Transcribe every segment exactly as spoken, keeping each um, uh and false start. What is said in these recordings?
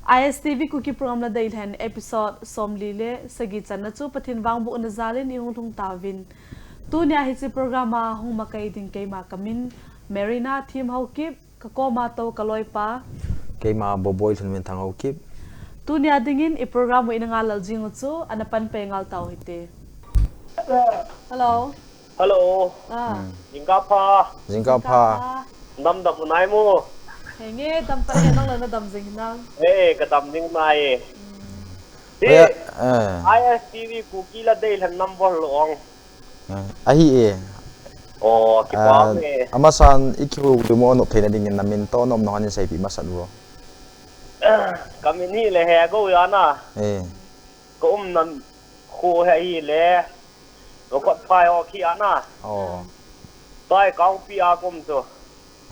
I S T V Kuki program la deilhen episode somli le sagi channa chu Pathen vangbohna jalin ihung lhung tauvin. Tunia hiche program a hung makai ding keima kamin Marina Thim Haokip, kakoma tou kaloipa. Keima Boboi Lhunminthang Haokip. Tunia dingin i program u ina ngal lal jing u chu ana panpe ngal tau hite. Hello. Hello. Ah. Hmm. Jingkah pha. Jingkah pha. Jingkah pha. Damdam u nai mo. Henge, dam tah e, nang la nadam jing hinam? Eh, kadam jing nai e. Hmm. Hi, eh, I S T V Kuki la deilhen number lo ong. Eh, ahi e. Oh, kipah e. Amasan i kihu du mo nop theina dingin namin toh nomna hon in seipeh masat vo. Kamin hi le Hegou ana. Eh. Ka umna kho hi ahile, Vokotphai ho khi ana. Oh. Tua Kangpokpi a ka um chu.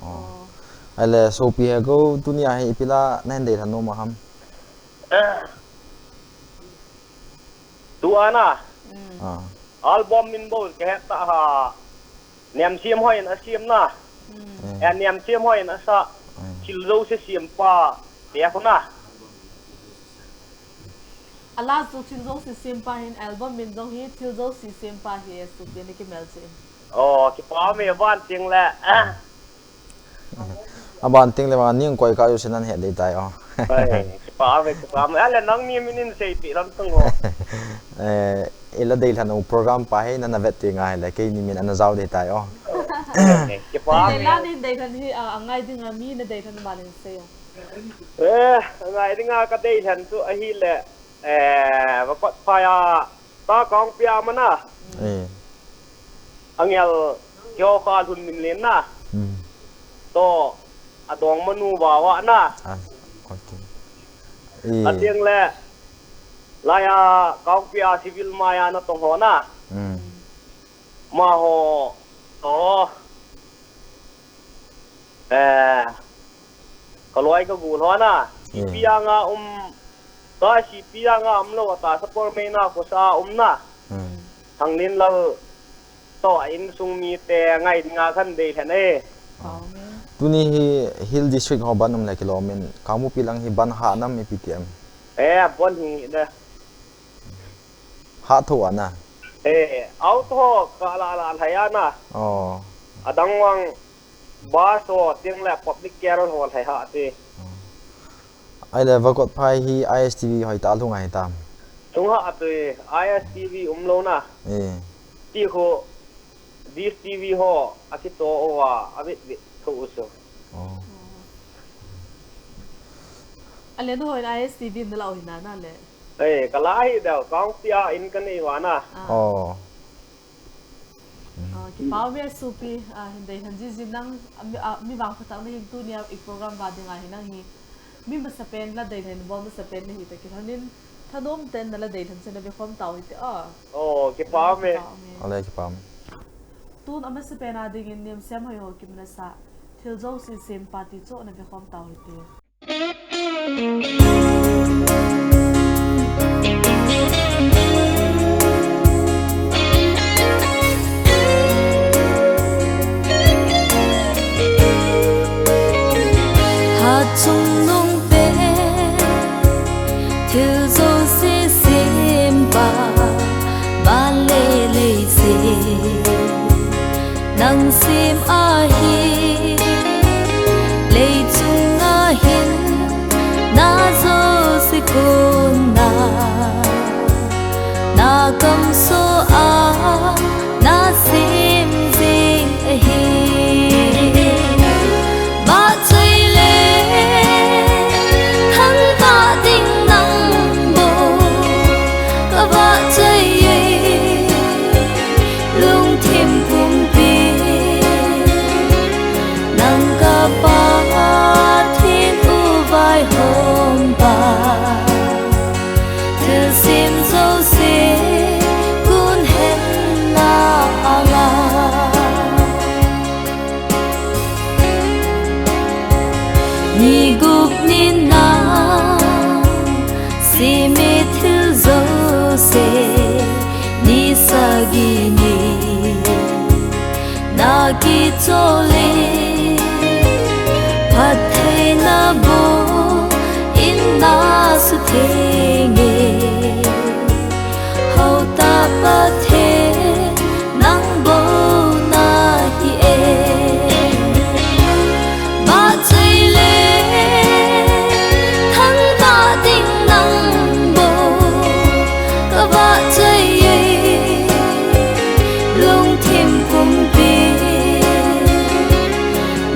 Oh. Ahile, sopi Hegou, tunia hi ipi la nahin deilhen nom a ham? Tua na. Mm. Ah. Album min bou kahet ta ha. Niamsiam hoi in asiam na. Mm. Eh, niamsiam hoi in asa. Mm. Thil jouse siam pa, tia khu na. Ala chu thil jouse siam pa hin album min jong hi thil jouse siam pa hi e, sopi, ana kimel cheh in. Oh, kipah e, aban teng le. Aban teng le vang ning koi ka jouse nan het ding tai o. Ai, kipah e, kipah e. Ale nangni min in seipeh lam tung o. Eh, i la deilhen u program pa hi nana vet teng ahile, keini min ana jao ding tai o. Ai, kipah e. Deilhen in deilhen hi, a, angai dinga mi na deilhen man in sei o. Eh, angai dinga ka deilhen chu ahile, eh, Vokotphai a, ta Kangpokpi a mana. Eh. Angel kio kha lhun min len na. Hmm. To, adong manu bawa na. Ah, okay. Eh. Ateng le, laiya Kangpokpi a civil maya natong ho na. Hmm. Amaho, to, eh, ka loi ka gol ho na. Hmm. Sipi anga um, ka sipi anga um lou, ata support mei na khosa um na. Hmm. Thanglinlal to a insung mite ngai dinga kan deilhen e. Amen. Tuni hi Hill District ho ban um le kilom in, Kangpokpi lang hi ban ha nam ipi ti em? Eh, ban hi de. Ha tho ana. Eh, auto ho ka la la lhai ana. Oh. Adang vang bus ho teng le public carol ho lhai ha te. Oh. Ahile Vokotphai hi I S T V hoi ta lhung ahi tam? Lhung ha tui, I S T V um lou na. Eh. Ti ho, D S T V ho, akito uva, avet vet tho u chu. Oh. Ale nu hoi I S T V na lau hi na na le. Eh, ka la hi dau, Kangpokpi a in ka nei uva na. Ah. Oh. Ah, kipah e sopi, ah, hin deilhen jiji nang, ah, mi, ah, mi vangphatah na hin tunia i program va dinga hi nang hi. Mi masapen la deilhen bol masapen nahi ta kilhon in, thanom ten na la deilhen chu na vekhom tau hite a. Oh, kipah e. Kipah e. Ale kipah e. Tun amasapen a dingin niamsiam hoi ho kimna sa, thil jouse siam pa ti chu na vekhom tau hite. Hatchungnung pen, thil jouse sempa, van le leiset. Nang sem ahi, leichunga hin na jouse kona, na kamsoh a na sem jing ahi. Vahchoi le thangvah ding nang bou ka vahchoi e. Lungthim pumpi nang ka Pathen u vaihompa, thilsem jouse gunhenna anga. Ni gup ni na seme thil jouse, ni sagi ni na kichol e, phattheina bou in Tasu thenge, houta Pathen, nang bou nahi e. Vahchoi le thangvah ding nang bou kavahchoi e. Lungthim pumpi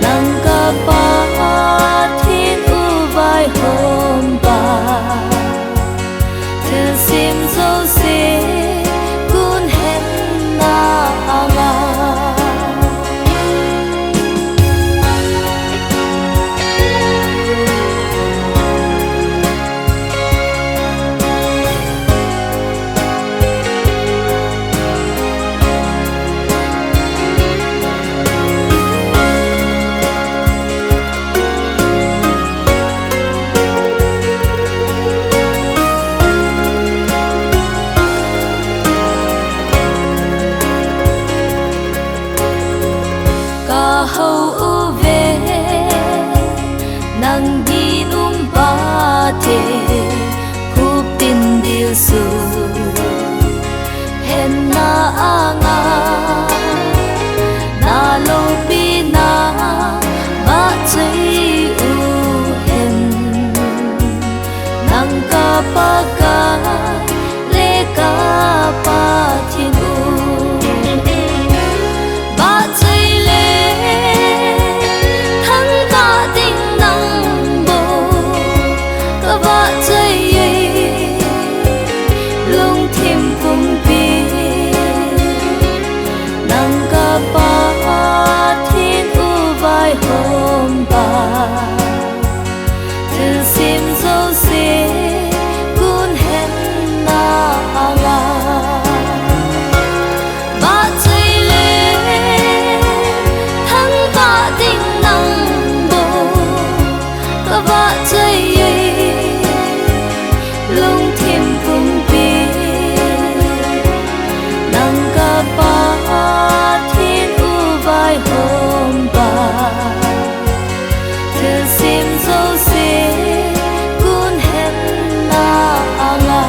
nang ka Pathen u vaihompa, thilsem jouse gunhenna anga. Ka hou uve, nang ginum Pathen, khupin dilsu henna anga, na loupina vahchoi uhen. Nang ka Pakai le ka Pathen u, vahchoi le thangvah ding nang bou kavahchoi e. Lungthim pumpi nang ka Pathen u vaihompa, thilsem jouse gunhenna anga. Vahchoi le thangvah ding nang bou kavahchoi e. Lungthim pumpi nang ka Pathen u vaihompa, thilsem jouse gunhenna anga.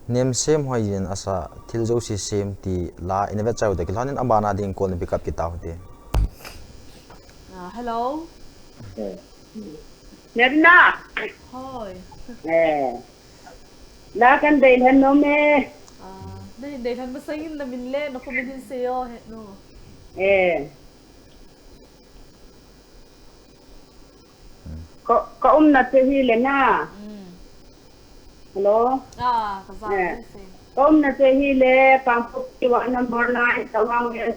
Nemsem Hoijin asa, Thil Jouse Sem ti la ina vechai u te, kilhonin abana ding call na pick up kit u te. Ah, hello. Nerina. Hoi. Eh. La kan deilhen nom e. Ah, nei deilhen masangin na min le na khomin hin seiyo he no. Eh. Ka, ka umna chu hile na. Mm. Hello? Ah, ka za. Eh. Ka umna chu hile, Kangpokpi ward number nine, Tawang Veng.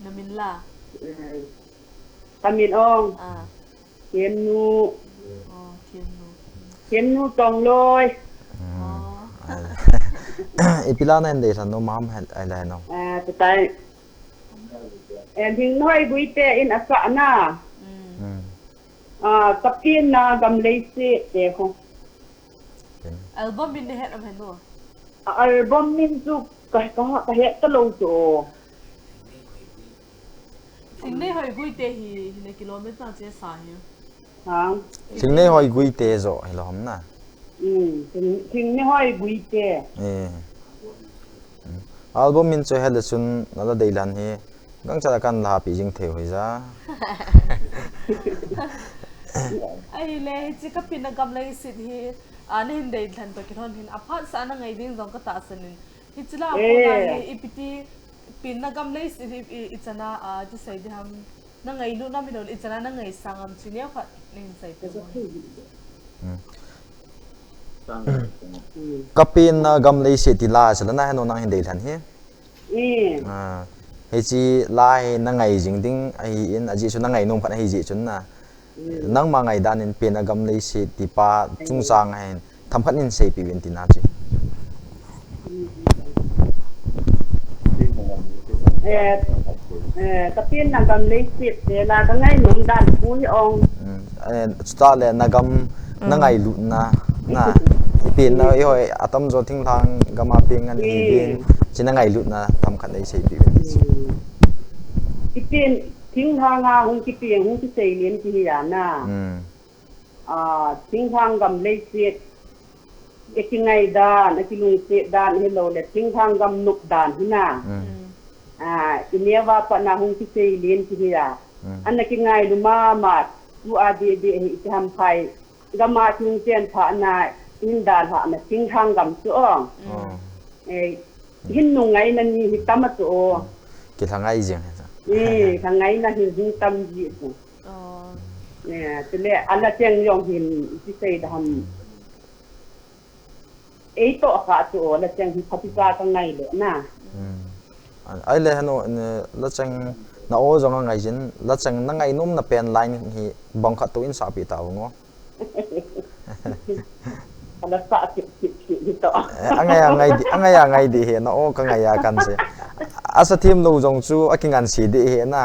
Na min la? Eh. Ka min ong. Ah. Themnu. Oh, Themnu. Themnu Tongloi. Oh. Ipi la na hin deilhen nom ham, hel, ai la no. Eh, petai. Eh, Lhingnoi Guite in asah na. Mm. Mm. Ah, Kapenna Gam Leiset te ho. Album min na het am henu? A album min chu ka, ka, ka het talou chu. Lhingnoi Hoi Guite hi, hi na kilometer che sa hi. Ha? Lhingnoi Hoi Guite jo, hi lo ham na. Mm, Lhing, Lhingnoi Hoi Guite. Eh. Album min chu hele chun na la deilhen hi, gangcha la kan la pi jing thei hoi ja. Ahile, hiche Kapenna Gam Leiset hi, a, na hin deilhen to kilhon hin, aphat sa na ngai ding jong ka tahsan in. Hiche la, eh, hi, ipi ti, Penna Gam Leiset hi, i, i chana, a, ti sei di ham. Na ngailutna min ol, i chana na ngaisang am chu neokhat na hin sei peh mo. Hmm. Kapenna Gam Leiset ti la chu la na henu nang hin deilhen hi. Hmm. Ah, hiche la hi na ngai jing ding ahin, ajeh chu na ngainom khat ahi jeh chun na. Hmm. Nangma ngaidan in Penna Gam Leiset tipa chungchang a hin themkhat nin seipeh uvin tina chu. Eh, eh, Kapenna Gam Leiset te la ka ngainom dan pu hi ong. Mm, eh, chutah le na gam, na, mm, ngailutna, na. Ipi na ihoi atamjo thinglhang gam a peng ngan hi vin, china ngailutna themkhat nei seipeh uvin ti chu. Ipi thinglhang a hung kipi, hung kisei len kihi a na. Hmm. Ah, thinglhang gam leiset, a kingai dan, a kilungset dan, hilou le thinglhang gam nop dan hi na. Hmm. Ah, i neo a pat na hung kisei len kihi a. Hmm. Ana kingailu mama, tu a deh deh hi iti ham phai. Gam a chung chen pha na hin dalhah na thinglhang gam chu o. Hmm. Eh, hin nungngaina ni hi tam a chu o. Kilhangai jeng hi chu. Eh, lhangaina hi hung tam ji chu. Oh. Eh, chule ala cheng jong hin kisei da ham. Ei toh kha chu o, la cheng hi phatecha ka ngai le na. Hmm. Ahile henu, ne, la cheng na o jong angai jin, la cheng na ngainom na pen line hi bang khat toh in sapeh tau ngo. Ala sa chip chip chip hi toh. Eh, angai angai di, angai angai di hi na o ka ngai a kan se. Asa thim lou jong chu a kingan si di hi na.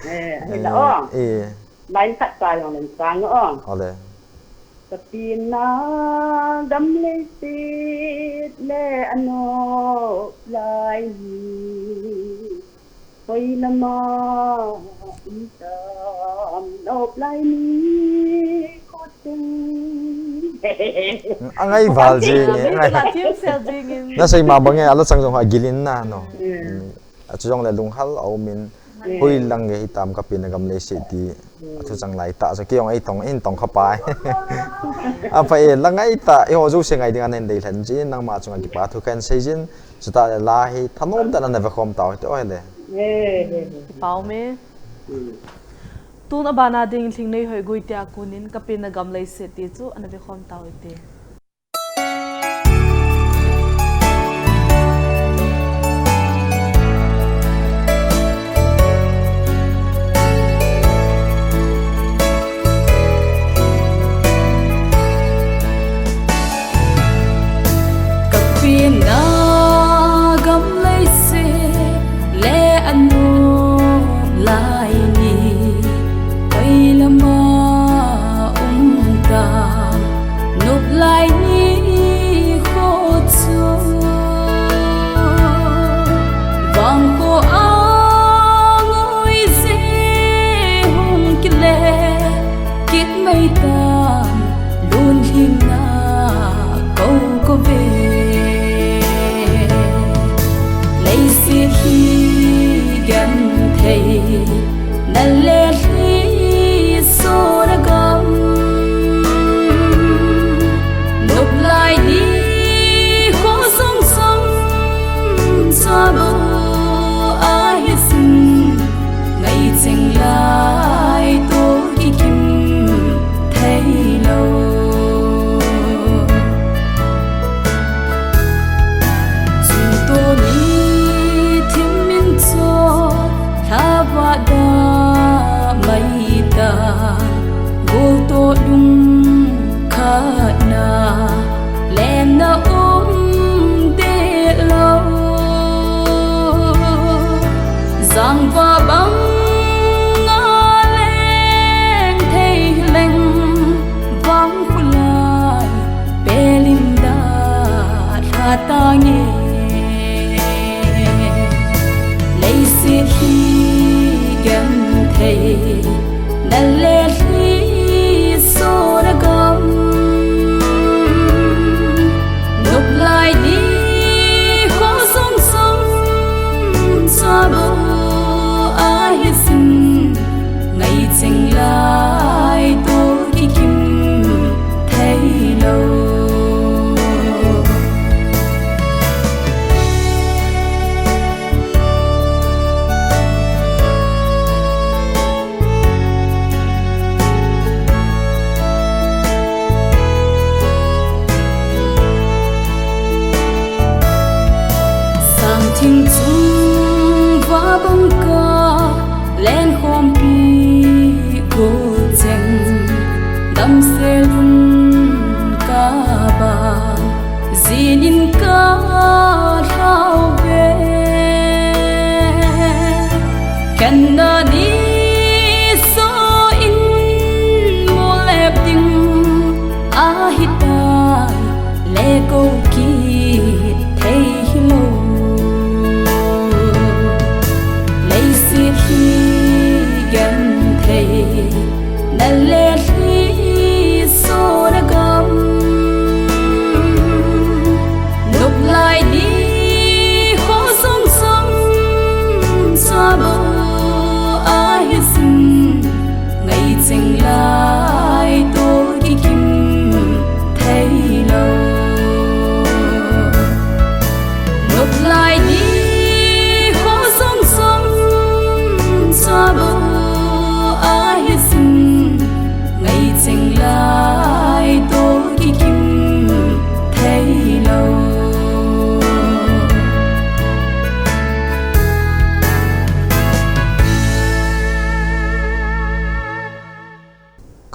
Eh, hi la o. Eh. Line khat sa jong len sang o. Ole. Ka pi na gam leiset le anop lai ni. Hoi lama um tam nop lai ni ko cheng. Angai val jing e, angai. Thim sel jing in. Na sei ma bang e, ala chang jong ha gilin na no. Hmm. Hmm. Achu jong le lunghal a um in. Hoi lang nge hitam ka pi na gam leiset ti. Athu chang lai ta, so kei jong ei tong, in tong kha pai. Apa e, la ngai ta, eiho jouse ngai ding a nei dei lhen jin, nangma chunga kipa thu kan sei jin, chuta le la hi, thanom tah in ana ve khom tau hite, oi le. Pau me. Tun abana ding Lhingnei Hoigui tia kunin, ka pi na gam leiset ti chu ana ve khom tau hite. Ka pi na gam leiset le anop lai ni, hoi lama um tam nop lai ni kho chu. Vang kho a ngoi je hung kile kit mai tan, lungthim na ko ko ve. Leiset hi genthei na le lhi so na gam. Nop lai ni kho song song sa bo a hi sin. Ngai cheng lai toh kikim thei lou. Chun tuni thim min cho, lha va da mai ta, gol toh lung khat na, lem na um deh lou. Jangva bang a leng thei leng, vang khu lai, pelim da lha ta nge. Leiset hi genthei na le lhi so na gam. Nop lai ni kho song song sa bo a hi sin. Ngai cheng lai toh kikim thei lou. Sang thing chung va bang ka len khompi ko cheng, damsel un ka ba, jin in ka lhau ve. Khen na ni so in mu lep ding ahi tai,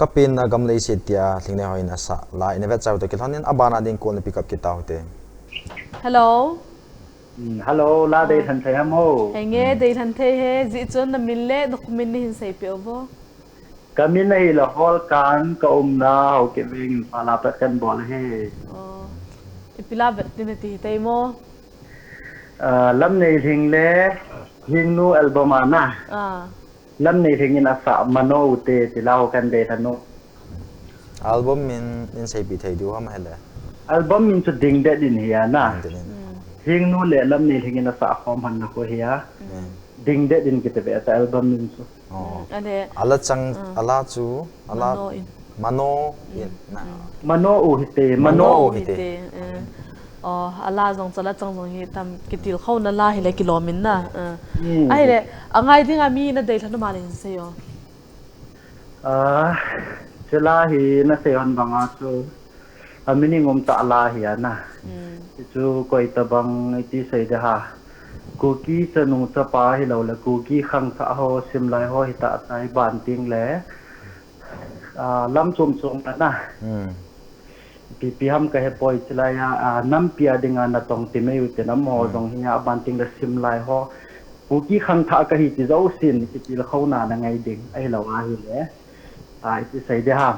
Kapenna Gam Leiset tia Lhingleiho in asah la ina vetchai u toh kilhon in, abana ding call na pick up kit tau hite. Hello. Hmm, hello, la Deilhenthei ham o? Henge, Deilhenthei he, jeh chun namin le nakhomin nahin seipeh uvo. Kamin ahile Holkan, kaumna Haokip veng Imphal a pat kahin bol ahi. Oh. Ipi la vet ding nati hitei mo? Ah, Lamneilhing le Hingnu album a na. Ah. Lamneilhing in asah Mano U Te ti la ho kahin deilhen u. Album min in seipeh thei diu ham ahile? Album min chu Dingdet In hi a na. Dingdet In. Hmm. Hingnu le Lamneilhing in asah khom lhon na khu hi a. Hmm. Dingdet In kiti ve ta album min chu. Oh. Hmm, ale. Ala chang, hmm, ala chu, ala Mano In. Mano In. Hmm. Na. Hmm. Mano U Hite, Mano Mano U U Hite. Hite, eh. Oh, ala jong chu, ala chang jong hi tam kitilkhouna la hile kilom in na. Eh. Hmm. Ahile, angai dinga mi nadeilhen u ma le hin seiyo. Ah, chula hi nasei hon banga chu, a meaning umtah la hi a na. Hmm. Chu koi tabang iti sei de ha. Kuki chanu chapa hilou le, Kuki khangthah ho, simlai ho hita tai ban ting le. Ah, lam chom chom a na. Hmm. Ipi ipi ham kahepoi chulai a, ah, nampi a dinga natong ti mai u te nam ho, hmm, jong hi a ban ting le simlai ho. Kuki khangthah kahi ti jousen, kitilkhouna na ngai ding. Ahilou ahile. Ah, iti sei de ha.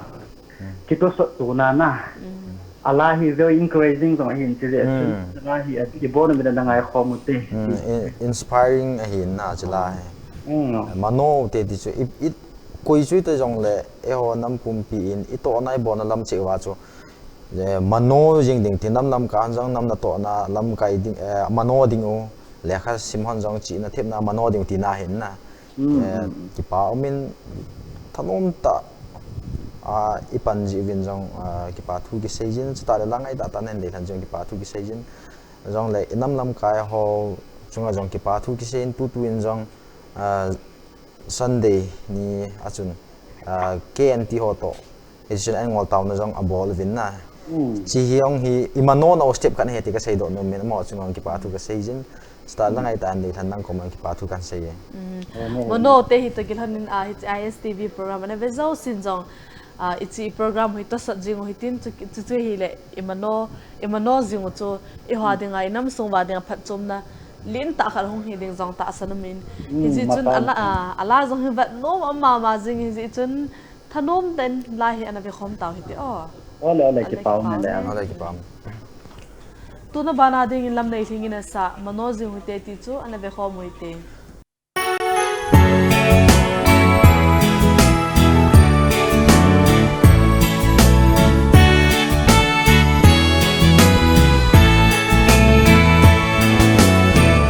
Hmm. Kitosot tona na. Hmm. Ala hi very encouraging jong ahin ti le. Hmm. Ala hi a, ibon a min a na ngai khom u te. Hmm, in-, inspiring ahin na chula hi. Hmm. Mano U Te ti chu i, i Koi chu ita jong le, eiho nam pumpi in, i tohna i bolna lam cheh uva chu, eh, mano jing ding ti nam lamkai hon jong nam natohna lamkai ding, eh, mano ding u, lekha sim hon jong chihna thepna mano ding u tina ahin na. Mm, eh, mm, mm. Kipa umin thanom tah, ah, i pan jeh uvin jong, ah, kipa thu kisei jin, chutah le la ngai tah tah nen deilhen jong kipa thu kisei jin. Jong le i nam lamkai ho chunga jong kipa thu kisei in tutu in jong, ah, Sunday ni a chun, ah, K N T ho toh, hichun an ngol taona jong abol uvin na. Mm. Chi hi ong hi, i mano na u step kan he ti ka seidoh nom in, amaho chunga ong kipa thu ka sei jin. Start na ngai ta an dei than nang koma kipa thu kan sei e. Mm. Amen. Mano te hi toh kilhon in, ah, hichi I S T V program ana ve jousen jong, ah, hichi program hi tosot jing u hitin chu, chu, chu hi le, i mano, i mano jing u chu, eiho dinga, i nam sung uva dinga phatchomna lentah khat hung hi ding jong tahsan umin. Mm, hichi chun mapang ala, ah, ala jong hi vet nom mama jing hichi chun thanom tah in la hi ana ve khom tau hite o. Ole, ole, ale kipa um, kipa um le. Ale kipa um. Tuna bana dingin Lamneilhing in asah, Mano Jing U Hite ti chu ana ve khom u hite.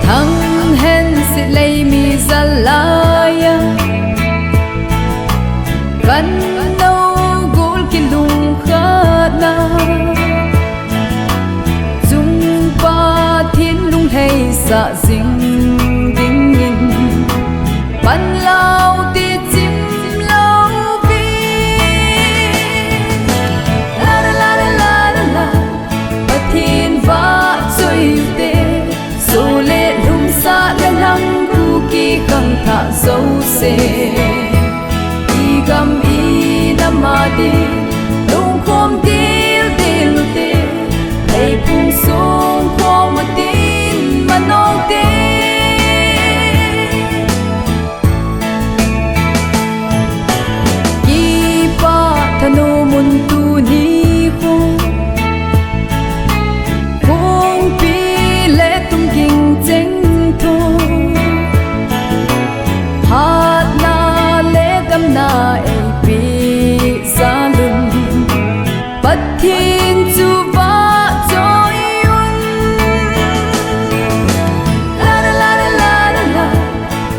Thang hen sit lei mi jal lai a, kan no gul kilung khat na. Chung Pathen lunglhai sah jing dingin pan lou ti chim lou vi. La la la la la la la, Pathen vahchoi u te, soh le lhumsah le lhang Kuki khangthah jouse. I gam i nam a ding, lungkhom dildil u te, leiphung sung khom u tin Mano te. Kipah thanom un tuni khu, kongpi le tum ging cheng thu, hatna le damna eipeh jal un, Pathen chu vahchoi un. La la la la la la la,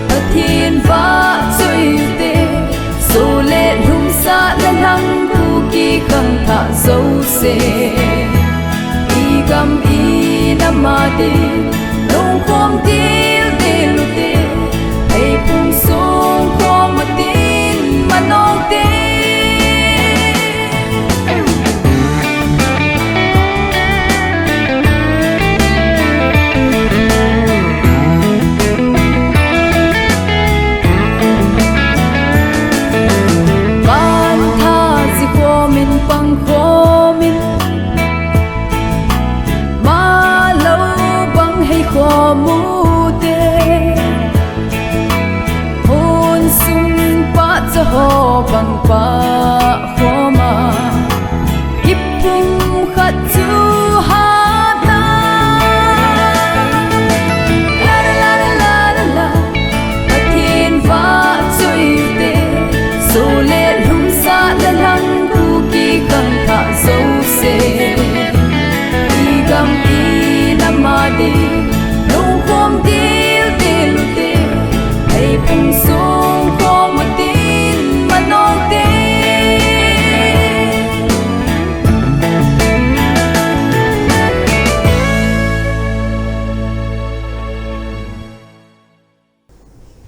Pathen vahchoi u te, soh le lhumsah le lhang Kuki khangthah jouse. I gam i nam a ding, lungkhom dildil u te, leiphung sung khom u tin Mano te. Pan tha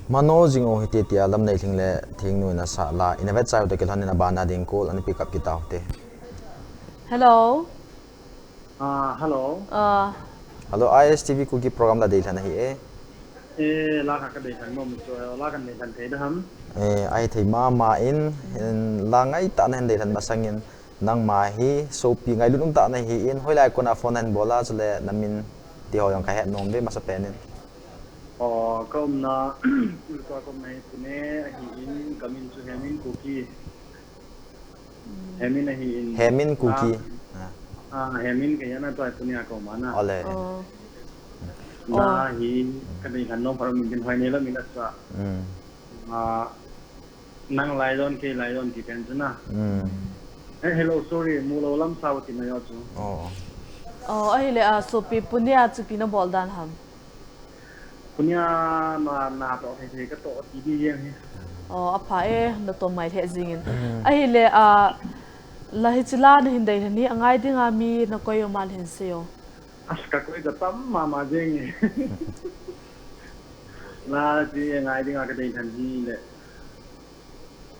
Mano jing u hite tia Lamneilhing le Thingnu in asah la, ina vetsah u te kilhon in abana ding call ana pick up kit u hite. Hello. Ah, hello. Ah. Hello, I S T V Kuki program la deilhen ahi e. Eh, la kha ka deilhen mo mu chu, la kan deilhen thei da ham. Eh, ahi thei mama in, in la ngaitah na hin deilhen masang in, nangma hi sopi ngailut umtah na hi in, hoilai kona phone hin bol a chule na min ti ho jong ka het nom ve masa pen in. Oh, ka umna, ka umna hi Pune ahi in, ka min chu Hemin Kuki. Hemin ahi in. Hemin Kuki. Ah. Ah, Hemin ka yana tua Pune a ka umna. Ole. Oh. Na hi ka dei kan nom pha min din hoi ne la min asa. Mm. Ah, nang lai don ke lai don ti pen chu na. Mm. Eh, hello, sorry, mu lo lam sao ti na yo chu. Oh. Oh, ahile, ah, sopi Pune a chu ipi na bol dan ham. Pune a na, na toh thei thei ka toh ti di jeng hi. Oh, apha e, na toh mai lheh jing in. Mm. Ahile, ah, la hiche la na hin deilhen hi, angai dinga mi na koi um a le hin seiyo. As ka koi ka tam mama jeng e. La hiche angai dinga ka deilhen hi le.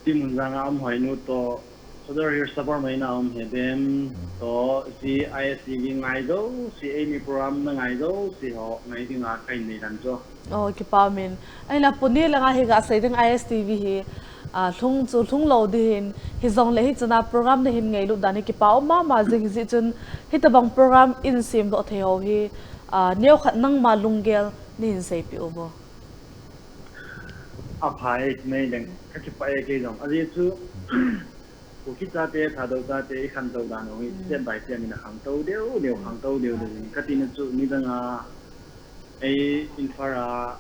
Timun janga um hoi nu toh, Sadar Hills Sabar mai na um he dem, toh, si I S T V ngai do, si Amy program na ngai do, si ho ngai dinga kai nei dan jo. Oh, kipa min. Aina Pune langa hi ga sei ding I S T V hi, ah, lhung chu lhung lo di hin, hi jong le hi chana program na hin ngailut dan hi kipa um mama jing hi chun, hitabang program in sem doh thei ho hi, ah, neo khat nangma lunggel na hin seipi u bo. Apha e, nei leng, ka kipa e kei jong. Ajeh chu, Kuki chate, Thadou chate, i khantou dan u hi, step by step in a khangtou deu, deu, khangtou deu, deu in. Ka tina chu, nidang a, ei, Imphal a,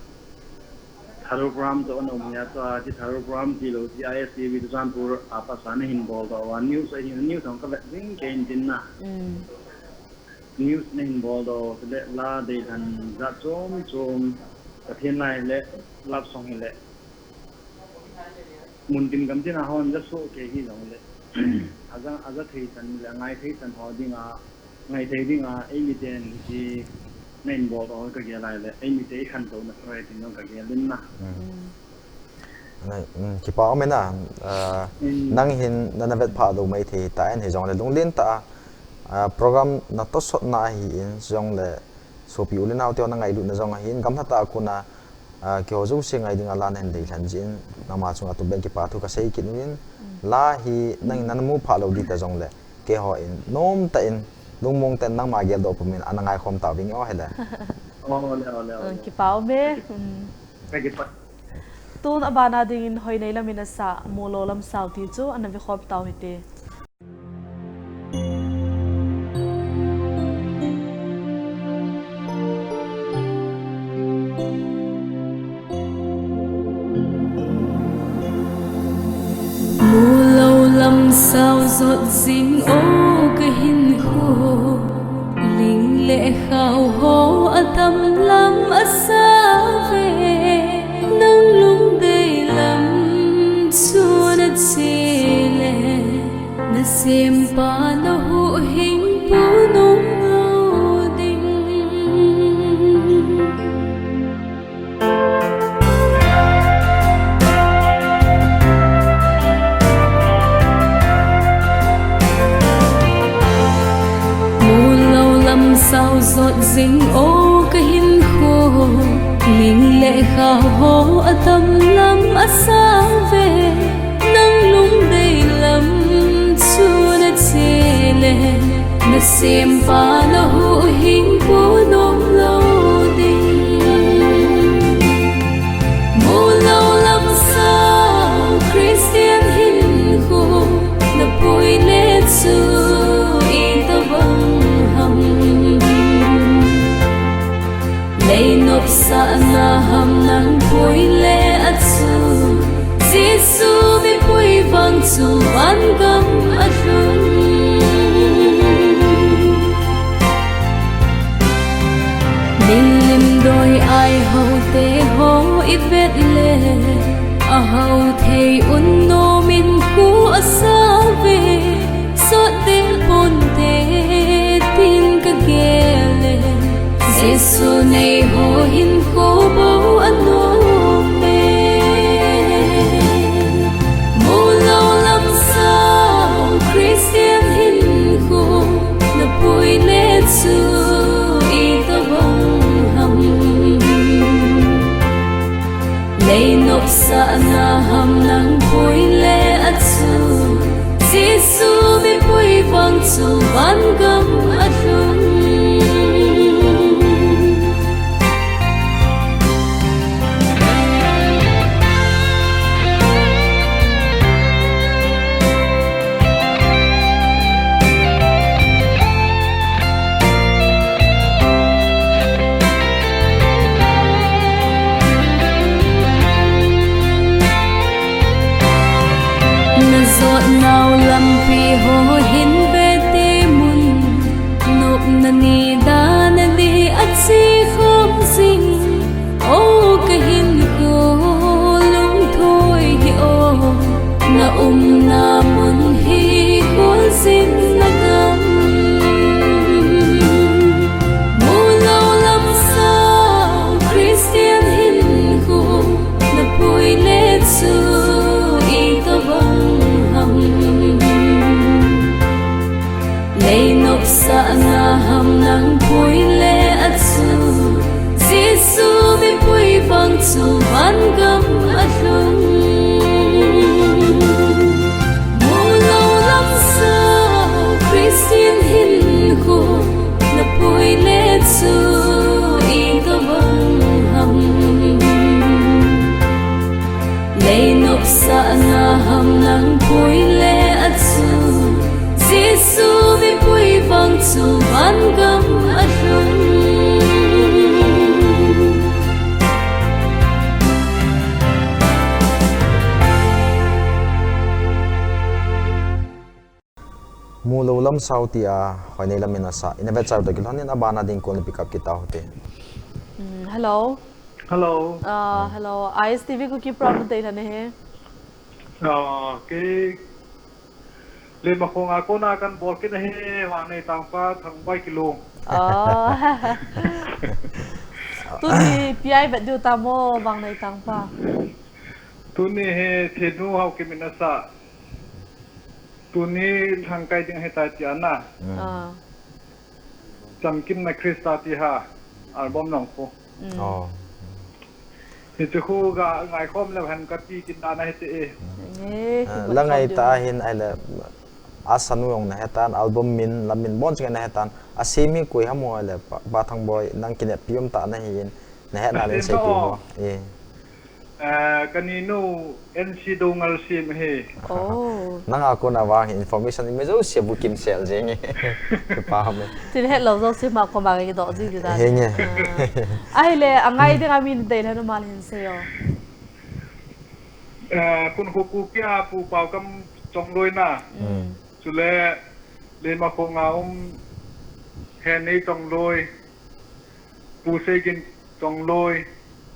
Thadou program toh na um nia chu, a, ti Thadou program ti lo, ti I S T V Churachandpur a, pasa na hin bol toh, a, news a hin, news ang ka vet ding kei in tin na. Mm. News na hin bol doh, le la deilhen jat chom chom, Pathen la hi le, love song hi le. Mun tin gam tin a hon ja so ke hi jong le. Aja, aja thei san le, ngai thei san ho dinga, ngai thei dinga, ei mi ten hi na hin bol doh ka gel lai le, ei mi te i khantou na thoi tin jong ka gel din na. Mm. Ngai, mm, kipa um e na, ah, nang hin na na vet pha lou mai thei ta en hi jong le lunglen ta a, ah, program na tosot na ahi in jong le sopi u le nau te na ngailut na jong ahi in gamlha ta a kona, ah, keiho jouse ngai dinga la na hin deilhen jin nangma chunga tupen kipa thu ka sei kit in la hi nang in na na mu pha lou di ta jong le keiho in nom ta in lungmong ta in nangma gel doh pum in ana ngai khom ta ving o he le. Ole, ole, ole. Mm, kipa um e. Mm. Ka kipa. Tun abana dingin hoi nei lam in asa, mu lo lam sao ti chu ana ve khom tau hite. Mu lo lam sao jot jing o ka hinkho. Ling le khao ho atam lam asa ve, nang lungdei lam chu na che le, na sempa na huhhingpu nom lou ding. Mu lo lam sao jot jing o ka hinkho, ling le khao ho atam lam asa ve, nang lungdei lam chu na che le, na sempa na huhhingpu nom lou ding. Mu lo lam sao Christian hinkho na pui le chu itobang ham. Lei nopsahna ham nang pui le a chu, Jesu mipui vang chu vangam a lhun. Milim doi ai ho te ho i vet le, a ho thei un nom in khu asa ve, sot ding ponte tin ka gel e. Jesu nei ho hinkho bou a nom e. Sahna ham nang pui le achu, Jesu mipui vang chu vangam alhung. Na jot nau lampi ho hin ve te mun, nopna ni dan a ni a chi khom jing. O ka hinkho lungthoi hi o, na umna mun hi khualzinna gam. Mu lo lam sao Christian hinkho na pui le chu itobang ham. Lei nopsahna ham nang pui le achu, Jesu mipui vang chu vangam alhung. Mu lo lam sao Christian hinkho na pui le chu itobang ham. Lei nopsahna ham nang pui le achu, Jesu mipui vang chu vangam alhung. Mu lo lam sao tia Hoinei lam in asa. Ina vetsah to kilhon in abana ding call na pick up kit tau te. Mm, hello. Hello. Ah, hello. I S T V Kuki program te na ne he. Ah, ke Leimakhong a kona kan bol kit na he, Vangnei Tangpa Thangboi Kilung. Oh. Tuni pi ai vet diu ta mo Vangnei Tangpa. Tuni he Thenu Haokip in asa. Tuni lhangkai ding ahitai tia na. Mm. Ah. Chamkimna Christa ti ha album nang khu. Mm. Oh. Hichu khu ga ngaikhom leu hen ka ti kin dan ahi te e. Eh, ah, la ngai ta hin ahile, a sanu jong na hetan, album min, la min bon ching na hetan. A simi koi ham ahile, Pa, Pa Thangboi, nang kineppi um ta na hin, na hetna le sei pi mo. Eh. Eh, ka ninu N C Doungel Sim hi. Oh. Nang a kona vang hi information i me jouse bu kimsel jeng e. Kipa me. Tin het lo jouse ma koma ka kidoh ji ki dan. He nge. Ah. Ahile, angai ding a min dei le nu mal hin sei o. Eh, Kunkho Kuki a Pu Paokam Chongloi na. Mm. Chule, Leimakhong a um Henei Chongloi. Pu Seigin Chongloi,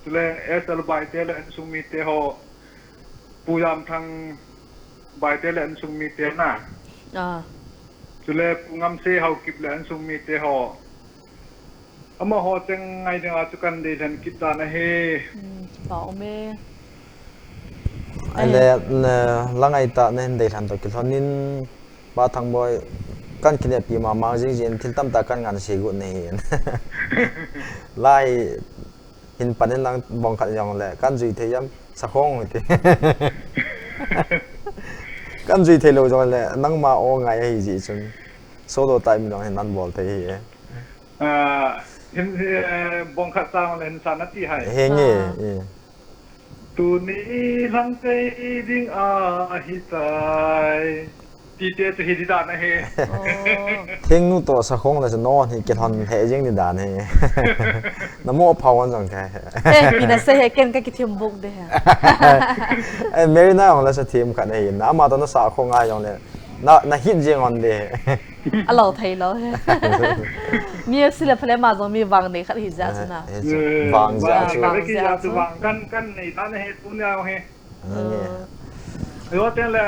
chule S L Baite le insung mite ho, Pu Jamthang Baite le insung mite na. Ah. Chule Pu Ngamse Haokip le insung mite ho. Amaho cheng ngai dinga chu kan deilhen kit dan ahi. Hmm, pa um e. Ahile, na, la ngai ta na hin deilhen to kilhon in, Pa Thangboi, kan kineppi mama jing jing, thil tamtah kan nganse got na hin. Lai hin pan in lang bong khat jong le, kan jui thei jam, Sakhong ti. Kan jui thei lou jong le, nangma o ngai ahi jeh chun, solo time jong hin nan bol thei hi e. Ah, hin, eh, bong khat sang le hin sa na ti hai. He nge, ah, eh. Tuni lhangkai ding ahitai. Ti te chu hi di dan ahi. Oh. Thingnu toh Sakhong le chu non hi kilhon he jing di dan hi. Na mo phao an jong kai. Eh, pi na sei he ken ka kithim buk de he. Eh, Mary na jong le sa thim khat ahi. Na ama toh na Sakhong a jong le. Na, na hit jing on de. A lo thei lo he. Mi a sila phale ma jong mi vang nei khat hi jeh chun a. Eh, eh, vang jeh chun. Vang jeh chun. Vang kan, kan nei ta na he tu nia he. Nge. Yo ten le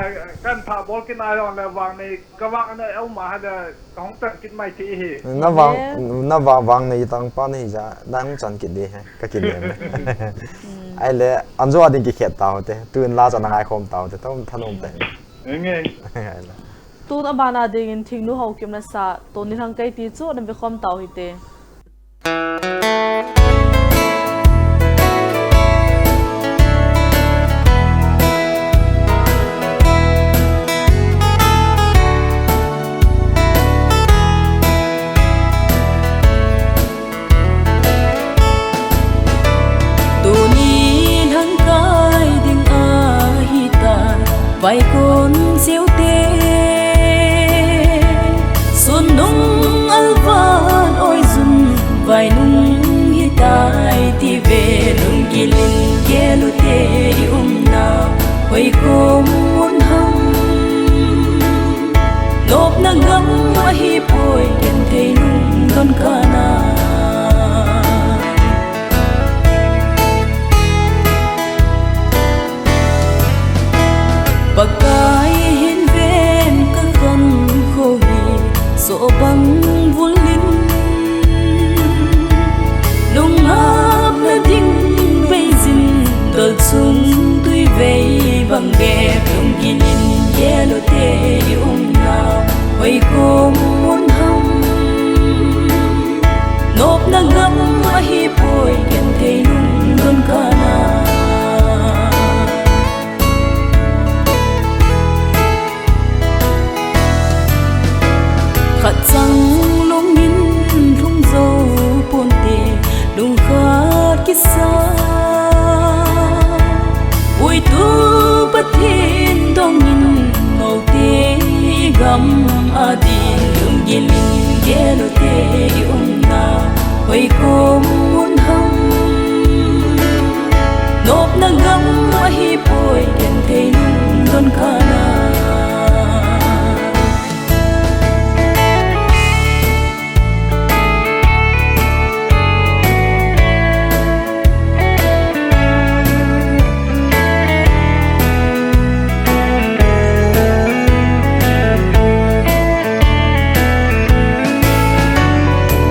kan tha bol kin a yo le vang nei ka vang na eu ma ha le ka hong tan kin mai ti hi. Na vang, eh, na vang, vang nei tang pa nei ja, na hong chan kin de he, ka kin de. Ahile, anjo a ding kikhet tau te, tu in la cha na ngai khom tau te, tau thanom te. Nge. Ahile. Tun abana dingin Thingnu Haokip na sa, Tuni lhangkai ti chu na ve khom tau hite. Vaikon siu te, sun nung alvan oi jun, vai nung hitai ti ve, lung kilin gel u te i umna, vaikon mun ham. Nopna gam ahi poi, ken thei nung don kana. Pakai hin ven ka khan kho hi, so bang vulin. Lungapna ding beijin, dol chung tui vei bang be, lung kilin gel u te i umna, vaikon mun ham. Nopna gam ahi poi, ken thei nung don kana. Khat chang lungin lhung jou ponte, lung khat kisa. Uitu Pathen dongin, noute gam adin, lung kilin gel u te i umna, vaikon mun ham. Nopna gam ahi poi, ken thei nung don kana.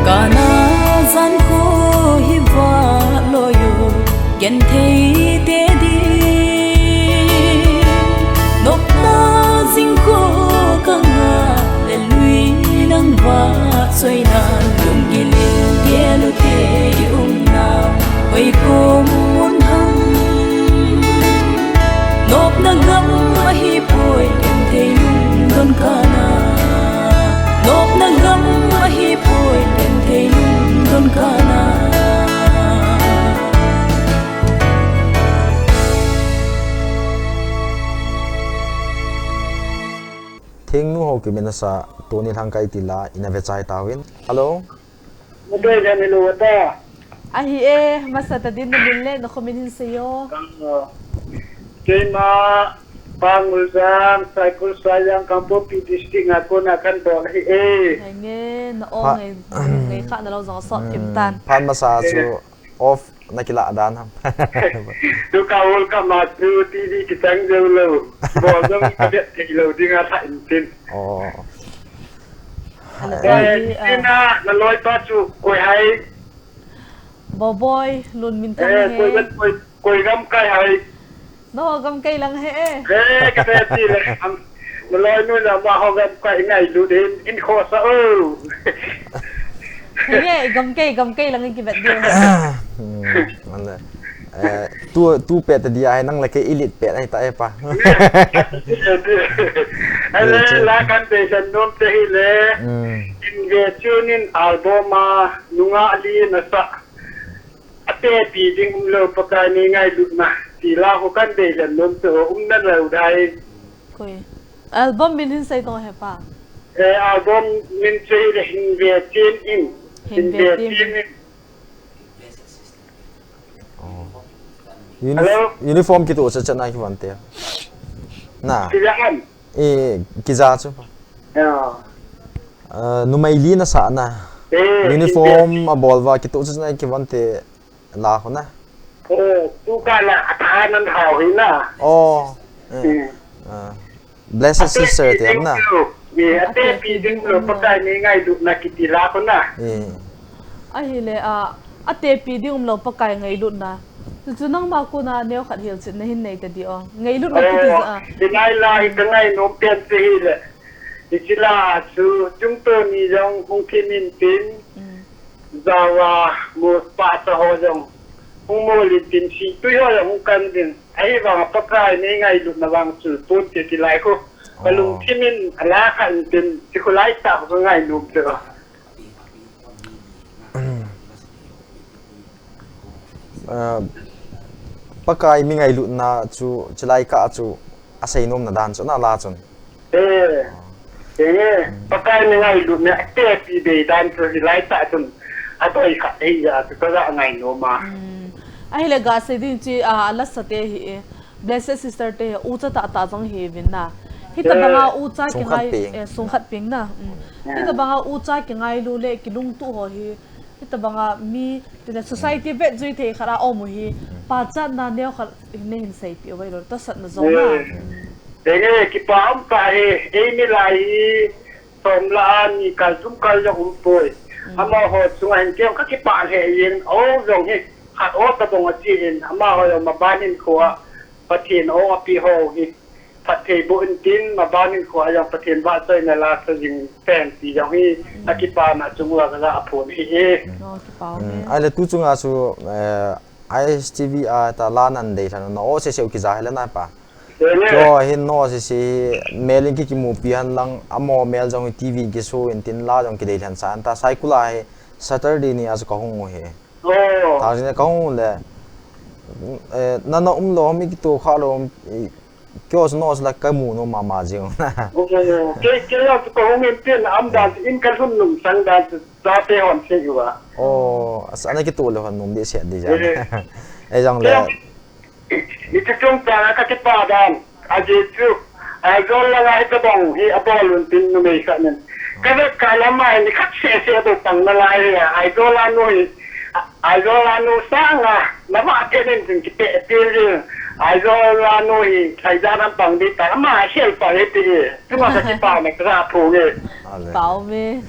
Kana jan kho hi va lo yo, ken thei te di. Nopna jing kho ka nga le lui nang va, soina lung kilin gel u te i umna, vaikon mun ham. Nopna gam ahi poi, ken thei nung don kana. Nopna gam ahi poi, ken thei nung don kana. Thingnu Haokip in asa, tuni lhangkai tila, ina ve chai tauvin. Hello. Mudei jan ilu ata. Ahi e, masa tadin na min le, na khomin hin seiyo. Keima, Pangulzang, Saikul Saiyang, Kangpokpi District, nga kona kan bol ahi e. Ngai nge, na o ngai, ngai kha na lo jong sot kim tan. Phat masa chu off na kila dan ham. Tu ka ol ka ma tu T V kichang jou lou. Bol jong ka bet thei lou ding a tha in tin. Oh. Ina, na loipa chu koi ham? Boboi, Lunminthang he. Koi, koi, koi gamkai ham? Nangho gamkai lang he e. He, ka te ti le. Na loinu na ma ho gamkai ngailut in, in khosa o. He, gamkai, gamkai lang in kivet diu. Hmm, mane. Eh, tu, tu pet dia hai nang le kei ilit pet ahi ta e pa. Ale, la kan deisan nom te hi le. Hmm. In ve tune in album a nungah li nasa. Atepi ding umlou Pakai nei ngailutna. Ti la ho kan deisan nom te ho umna lou dai. Koi. Album min hin sei tong he pa. Eh, album min sei le hin ve tune in. Hin ve tune in. Oh. Uni-, hello? Uniform kitoh chat chat na kivante. Na. Kija ham? Eh, kija chu. Ya. Eh, numei li nasa na. Eh, uniform abol uva kitoh chat chat na kivante la ho na. Oh, tu ka la atha nan hao hi na. Oh. Eh. Hmm. Ah. Blessed Sister ti am na? Atepi ding lou, Pakai nei ngailutna kiti la ho na. Eh. Ahile, a, atepi ding umlou Pakai ngailutna. Chu chu nangma kona neo khat hilchetna hin nei ta di o. Ngailutna kiti ja a. Hinai la hi ka ngainom pen chu hile. Hiche la chu chungto ni jong hung thim in tin. Mm. Jawa mo pa sa ho jong hung mol in tin, si tui ho jong hung kan ding. Ahivang a Pakai nei ngailutna vang chu ponte ti lai khu. Ka lungthim in ala kha in tin, ti khu lai tah khu ka ngainom chu. Ah, Pakai mi ngailutna chu, chulai kah chu, asei nom na dan chu na la chun. Eh. Enge, Pakai ni ngailutna atepi bei dan chu hilai tah chun adoi khat ahi a chu kaga ngainom a. Ahile gasei ding chu a, alasa te hi e. Blessed sister te hi ucha tahtah jong hiuvin na. Hitabanga ucha kingai, sungkhat peng na. Hitabanga ucha kingailu le kilungtup ho hi. Hitabanga mi, tile society vetjui thei khat a um u hi, pachatna neo khat hin nei hin seipeh uve lo, tahsanna jong na. Enge, kipa um tah e, eimi lai hi, som la a ni kal, thum kal jong um poi. Amaho chunga hin kei kakipah lheh jeng, o jong hi, khat o tabang achi in, amaho jong maban in kho a, Pathen o api ho hi. Phatthei boh intin, maban in kho a jong Pathen vahchoina lasa jing pen ti jong hi, akipana chung uva kaga aphon ahi e. Ahile tu chunga chu, eh, I S T V a ta la nan dei lhan na o seseu kija hile na pa. Keiho hin no sese hi mel in kikimupi hen lang, amaho mel jong hi T V in kiso intin la jong kidei lhan sa an ta, saikul a hi Saturday ni a chu kahung u hi. Thang jing kahung u le, eh, nana um lou, mi kitoh kha lou, keiho chu no chu la kamu nom mama jing. Kei, keiho chu kahung intin, aumdan chu in kalhun nung sangdan chu chate hon sei uva. O, asa ana kitoh le hon nom dehset ding jeh. Ei jong le. Hiche chungchang a kakipa dan, ajeh chu, Aizawl langa hitabang hi abol un tin numei khat in. Kavet kah le ama hi nikhat seh seh abol pang nalai hi a, Aizawl a nu hi, Aizawl a nu sanga, navah thet in tin kipeh peh jing, Aizawl a nu hi, thaijat ham pang ding ta, ama hel pang hi ti hi, chunga kakipana kaga phong e. Pau me.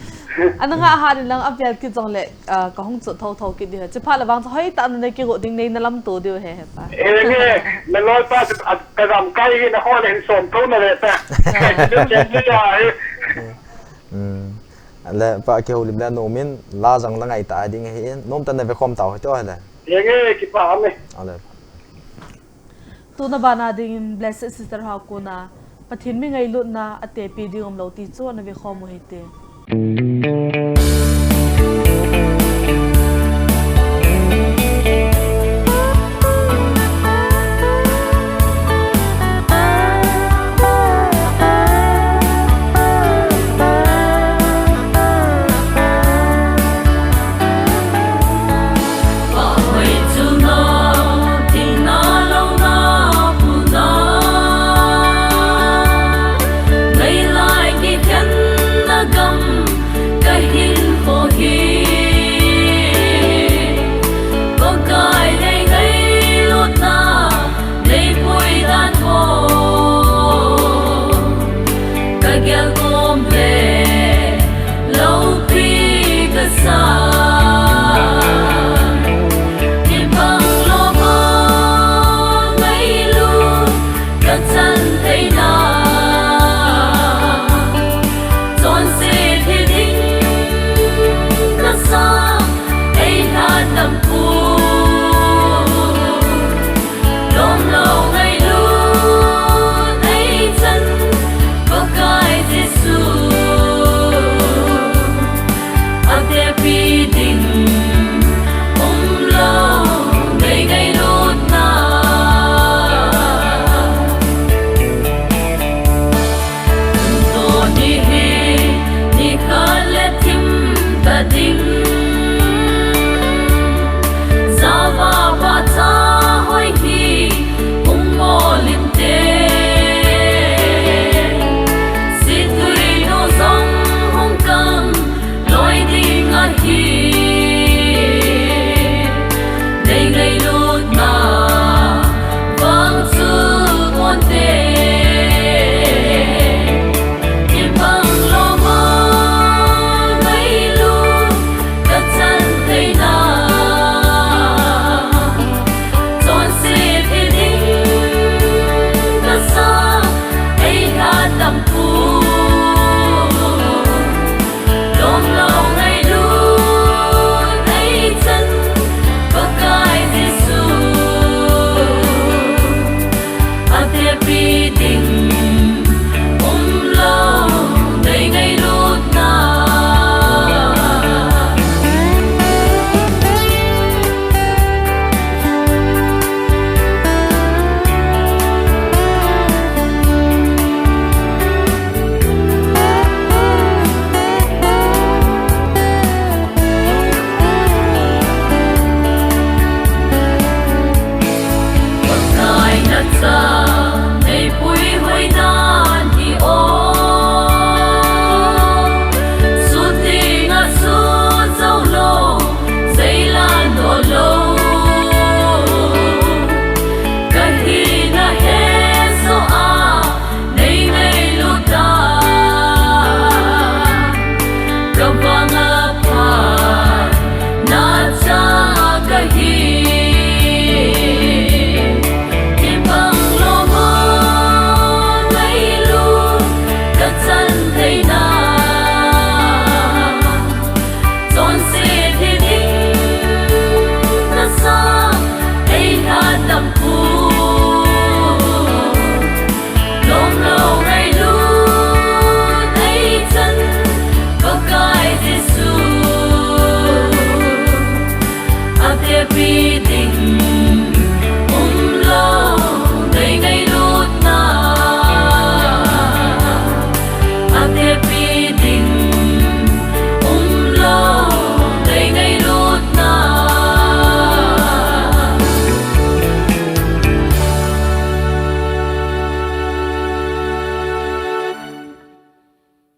Ana ngah hat in lang avel kit jongle, ah, kahung chot thotho kit diu ahi. Chuphat le vang chu hoitah in nakigot ding, neina lamto diu ahi, hepa. Enge, naloipa chu, ah, kagamkai hi naho le hin som tho nave ta. Kai chu le chen chu ya hi. Le pa kihoulim le nom in, la jong la ngaitah ding ahi in, nomtah in nave khom tau hite o hile. Enge, kipa me. Ale. Tuna bana dingin Blessed Sister ho a kona, Pathen mi ngailutna atepi ding umlou ti chu nave khom u hite.